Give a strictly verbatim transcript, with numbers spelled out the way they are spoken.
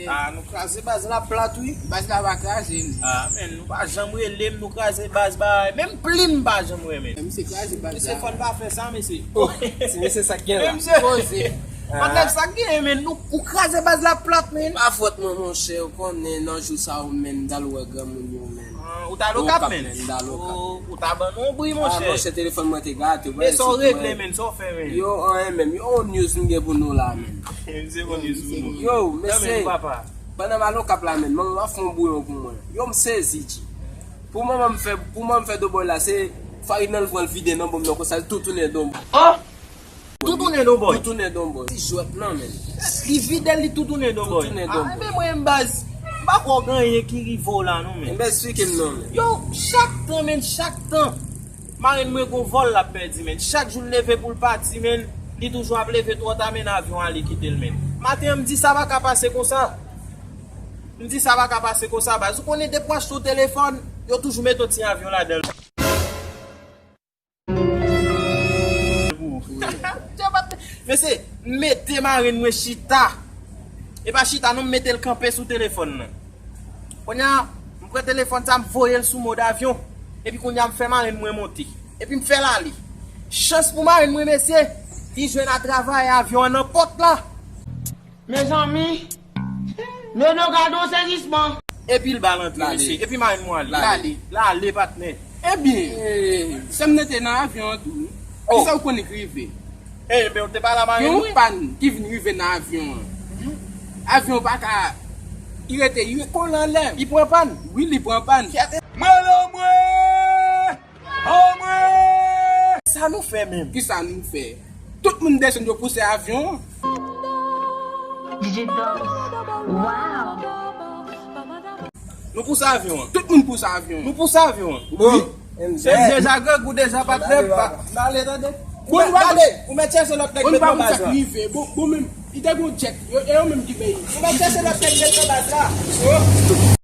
Ah, nou kraze baz la plat, wi. Baz la pa kraze, non. Ah, men, nou pa janm rele m, nou kraze baz ba. Menm plim pa janm renmen. Misye kraze baz la. Mesye, fò n pa fè sa, mesye. Oh, ti mesye, sa k gen la? Men, mesye. Poze. Patnè, sa k gen, men, nou, ou kraze baz la plat, men. Pa fòt mwen, monchè, ou konnen nan jou sa yo, men, m t al wè granmoun yo, men. Ah, ou t al Okap, men, m t al Okap. Oh, ou ta ban nou bri, monchè. Ah, monchè, telefòn mwen te gate, men sa w regle, men, sa w fè, men. Yo, anyen menm. Yo, on news m gen pou nou la, men. Misye, on news pou nou. Yo, mesye, papa. Pandan m al Okap la, men, manman m ap fè yon bouyon pou mwen. Yo, m sezi, G. Pou manman m fè, pou manman m fè donbòy la, se farin nan l pran l vide nan bon m nan konsa, l tou tounen donbòy. Oh! Tou tounen donbòy. Tou tounen donbòy. Ti jwèt nan, men. Li vide l, li tou tounen donbòy. Tou tounen donbòy. Ah, men mwen, baz, m pa kwè w gen anyen ki rive w la, non, men. Enben, eksplike m non, men. Yo, chak tan, men, chak tan. Marenn mwen gon vòl l ap pèdi, men. Chak jou l leve pou l pati, men, li toujou ap leve twò ta, men, avyon ale kite l, men. Maten an, m di sa pa ka pase konsa. M di sa pa ka pase konsa, baz. Ou konnen depi w achte yon telefòn, yo toujou mete yon ti avyon ladan l. Mesye, m mete marenn mwen chita. E pa chita non, m mete l kanpe sou telefòn nan. Kounye a, m pran telefòn sa, m voye l sou mòd avyon. Epi kounye a, m fè marenn mwen monte. Epi m fè l ale. Chans pou marenn mwen, mesye, li jwenn a travay, avyon an nan pòt la. Mezanmi, Nono, gade yon sezisman. Epi l ba l antre, mesye. Epi marenn mwen ale. L ale. L ale, patnè. Ebyen, sè m nan te nan avyon an tou. Oh. Kisa w konnen k rive? Ebyen, w te pale a marenn mwen. Gen yon pàn ki vin rive nan avyon an. Avyon an pa ka, li rete, li kole anlè. Li pran pàn? Wi, li pran pàn. Mwen lanmwe! Anmwe! Sa nou fè menm? Kisa nou fè? Tout moun desann, yo pouse avyon an. D J Tom. Wow! Nou pouse avyon an. Tout moun pouse avyon an. Nou pouse avyon an. Bon. Wi. Se deja grangou deja, patnè. N ale, tande. Bon, gade, ou mèt chèche lòt nèg met nan baz la. Bon, bon, menm, li te gon djèt. Yo, e yo menm ki peye. Ou mèt chèche lòt nèg met nan baz la.